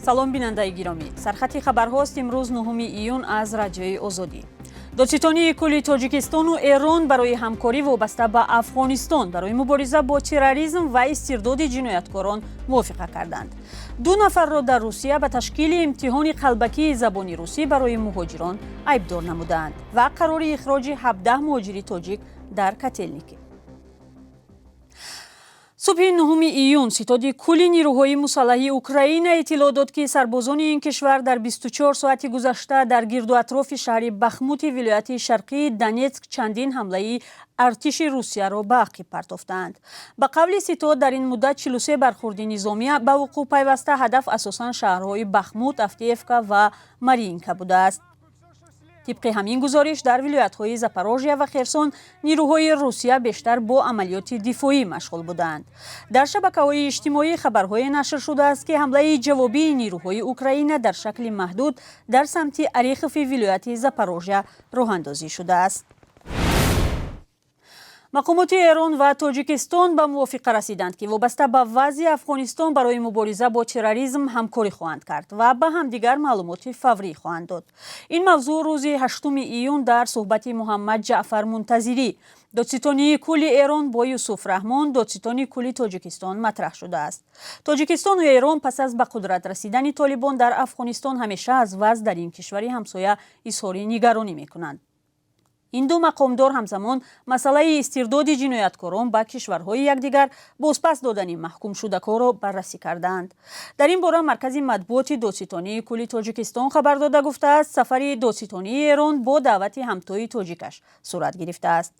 Салом, бинандаи гиромӣ. Сархати хабарҳост имрӯз, 9 июн, аз Радиои Озодӣ. Додситонии кулли Тоҷикистону Эрон барои ҳамкорӣ вобаста ба Афғонистон барои мубориза бо терроризм ва истирдоди ҷинояткорон мувофиқа карданд. Ду нафарро дар Русия ба ташкили имтиҳони қалбакии забони русӣ барои муҳоҷирон айбдор намудаанд ва қарори ихроҷи 17 муҳоҷири тоҷик дар Котелники. Субҳи 9 июн Ситоди кулли нирӯҳои мусаллаҳи Украина иттилоъ дод, ки сарбозони ин кишвар дар 24 соати гузашта дар гирду атрофи шаҳри Бахмути вилояти шарқии Донетск чандин ҳамлаи артиши Русияро ба ақиб партофтаанд. Ба қавли ситод, дар ин муддат 43 бархурди низомӣ ба вуқӯъ пайваста, ҳадаф асосан шаҳрҳои Бахмут, Авдеевка ва Мариинка будааст. Тибқи ҳамин гузориш, дар вилоятҳои Запорожье ва Херсон нирӯҳои Русия бештар бо амалиёти дифоӣ машғул буданд. Дар шабакаҳои иҷтимоӣ хабарҳое нашр шудааст, ки ҳамлаи ҷавобии нирӯҳои Украина дар шакли маҳдуд дар самти Орехови вилояти Запорожье роҳандозӣ шудааст. Мақомоти Эрон ва Тоҷикистон ба мувофиқа расиданд, ки вобаста ба вазъи Афғонистон барои мубориза бо терроризм ҳамкорӣ хоҳанд кард ва ба ҳамдигар маълумоти фаврӣ хоҳанд дод. Ин мавзӯъ рӯзи 8 июн дар суҳбати Муҳаммад Ҷаъфар Мунтазирӣ, додситонии кулли Эрон, бо Юсуф Раҳмон, додситони кулли Тоҷикистон, матраҳ шудааст. Тоҷикистону Эрон пас аз ба қудрат расидани Толибон дар Афғонистон ҳамеша аз вазъ дар ин кишвари ҳамсоя изҳори нигаронӣ мекунанд. Ин ду мақомдор ҳамзамон масъалаи истирдоди ҷинояткорон ба кишварҳои якдигар, бозпас додани маҳкумшудакҳоро баррасӣ кардаанд. Дар ин бора маркази матбуоти додситонии кулли Тоҷикистон хабар дода, гуфтааст, сафари додситонии Эрон бо даъвати ҳамтои тоҷикаш сурат гирифтааст.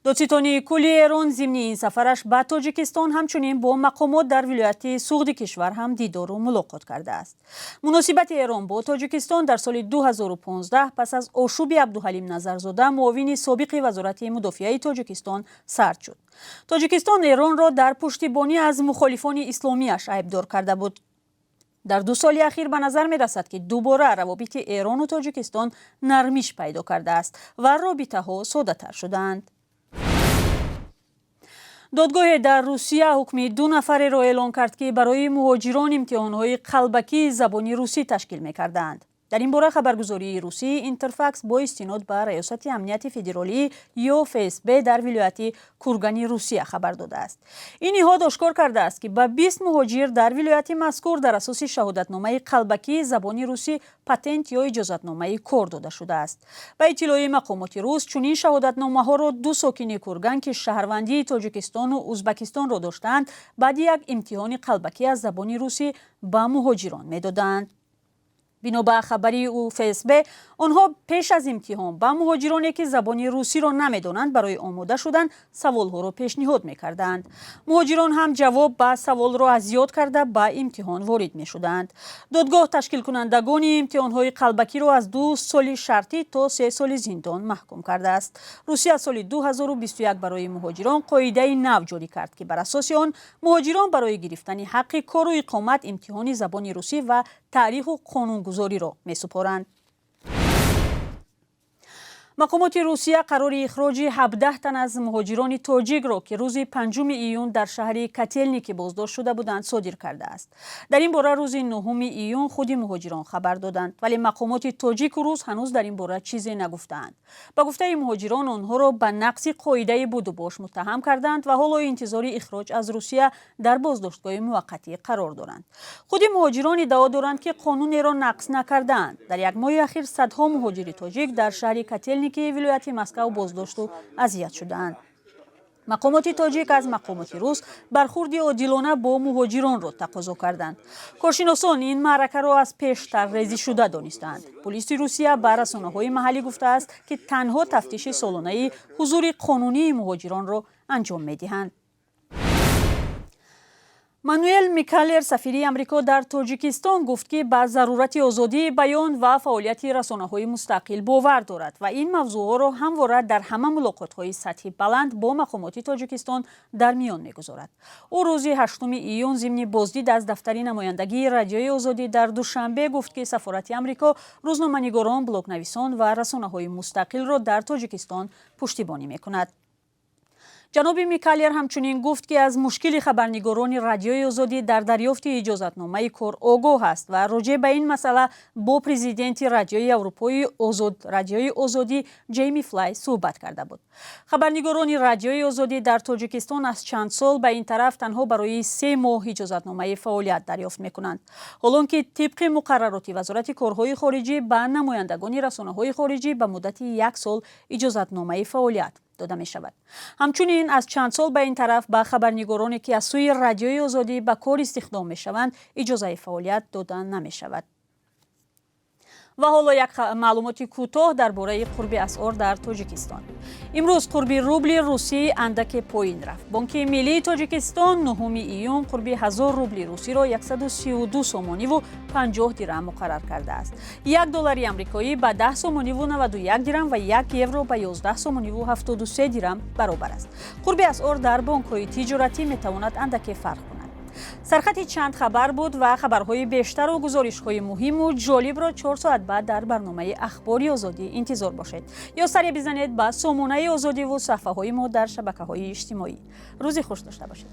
Додситонии кулли Эрон зимни ин сафараш ба Тоҷикистон ҳамчунин бо мақомот дар вилояти Суғди кишвар ҳам дидору мулоқот кардааст. Муносибати Эрон бо Тоҷикистон дар соли 2015 пас аз ошӯби Абдуҳалим Назарзода, муовини собиқи вазорати мудофиаи Тоҷикистон, сард шуд. Тоҷикистон Эронро дар пуштибонӣ аз мухолифони исломиаш айбдор карда буд. Дар 2 соли ахир ба назар мерасад, ки дубора равобити Эрону Тоҷикистон нармиш пайдо кардааст ва робитаҳо соддатар шудаанд. Додгоҳе дар Русия ҳукми ду нафареро эълон кард, ки барои муҳоҷирон имтиҳонҳои қалбакии забони русӣ ташкил мекардаанд. Дар ин бора хабаргузории русии Интерфакс бо истинод ба Раёсати амнияти федералӣ ё ФСБ дар вилояти Кургани Русия хабар додааст. Ин ниҳод ошкор кардааст, ки ба 20 муҳоҷир дар вилояти мазкур дар асоси шаҳодатномаи қалбакии забони русӣ патент ё иҷозатномаи кор дода шудааст. Ба иттилои мақомоти рус, чунин шаҳодатномаҳоро ду сокини Курган, ки шаҳрвандии Тоҷикистону Узбакистонро доштаанд, баъди як имтиҳони қалбакӣ аз забони русӣ ба муҳоҷирон медоданд. Бино ба хабари УФСБ, онҳо пеш аз имтиҳон ба муҳоҷироне, ки забони русиро намедонанд, барои омода шудан саволҳоро пешниҳод мекарданд. Муҳоҷирон ҳам ҷавоб ба саволро аз ёд карда, ба имтиҳон ворид мешуданд. Додгоҳ ташкилкунандагони имтиҳонҳои қалбакиро аз 2 соли шартӣ то 3 соли зиндон маҳкум кардааст. Русия соли 2021 барои муҳоҷирон қоидаи нав ҷорӣ кард, ки бар асоси он муҳоҷирон барои гирифтани ҳаққи кору иқомат имтиҳони забони русӣ ва таъриху қонунгузориро месупоранд. Мақомоти Русия қарори ихроҷи 17 тан аз муҳоҷирони тоҷикро, ки рӯзи 5 июн дар шаҳри Котелники боздошт шуда буданд, содир кардааст. Дар ин бора рӯзи 9 июн худи муҳоҷирон хабар доданд, вале мақомоти тоҷику рус ҳанӯз дар ин бора чизе нагуфтаанд. Ба гуфтаи муҳоҷирон, онҳоро ба нақзи қоидаи будубош муттаҳам карданд ва ҳоло интизори ихроҷ аз Русия дар боздоштгоҳи муваққатӣ қарор доранд. Худи муҳоҷирон иддао доранд, ки қонунеро нақз накардаанд. Дар як моҳи ахир садҳо муҳоҷири тоҷик дар шаҳри Котелники вилояти Москав боздошту азият шудаанд. Мақомоти тоҷик аз мақомоти рус бархурди одилона бо муҳоҷиронро тақозо карданд. Коршиносон ин маъракаро аз пеш тарҳрезӣ шуда донистаанд. Пулиси Русия ба расонаҳои маҳаллӣ гуфтааст, ки танҳо тафтиши солонаи ҳузури қонунии муҳоҷиронро анҷом медиҳанд. Мануэл Микалер, сафири Амрико дар Тоҷикистон, гуфт, ки ба зарурати озодии баён ва фаъолияти расонаҳои мустақил бовар дорад ва ин мавзӯъҳоро ҳамвора дар ҳама мулоқотҳои сатҳи баланд бо мақомоти Тоҷикистон дар миён мегузорад. Ӯ рӯзи 8 июн зимни боздид аз дафтари намояндагии Радиои Озодӣ дар Душанбе гуфт, ки сафорати Амрико рӯзноманигорон, блогнависон ва расонаҳои мустақилро дар Тоҷикистон пуштибонӣ мекунад. Ҷаноби Микалер ҳамчунин гуфт, ки аз мушкили хабарнигорони Радиои Озодӣ дар дарёфти иҷозатномаи кор огоҳ аст ва роҷеъ ба ин масъала бо президенти Радиои Аврупои Озод, Радиои Озодӣ, Ҷейми Флай суҳбат карда буд. Хабарнигорони Радиои Озодӣ дар Тоҷикистон аз чанд сол ба ин тараф танҳо барои 3 моҳ иҷозатномаи фаъолият дарёфт мекунанд, ҳолон ки тибқи муқаррароти Вазорати корҳои хориҷӣ ба намояндагони расонаҳои хориҷӣ ба муддати як сол иҷозатномаи фаъолият дода мешавад. Ҳамчунин аз чанд сол ба ин тараф ба хабарнигороне, ки аз сӯи Радиои Озодӣ ба кор истихдом мешаванд, иҷозаи фаъолият дода намешавад. Ва ҳоло як маълумоти кӯтоҳ дар бораи қурби асъор дар Тоҷикистон. Имрӯз қурби рубли русӣ андаке поин рафт. Бонки Миллии Тоҷикистон 9 июн қурби 1000 рубли русиро 132 сомониву 50 дирам муқаррар кардааст. 1 доллари амрикоӣ ба 10 сомониву 91 дирам ва 1 евро ба 11 сомониву 73 дирам баробар аст. Қурби асъор дар бонкҳои тиҷоратӣ метавонад андаке фарқ кунад. Сархати чанд хабар буд ва хабарҳои бештару гузоришҳои муҳиму ҷолибро 4 соат баъд дар барномаи Ахбори Озодӣ интизор бошед ё саре бизанед ба сомонаи Озодиву саҳфаҳои мо дар шабакаҳои иҷтимоӣ. Рӯзи хуш дошта бошед.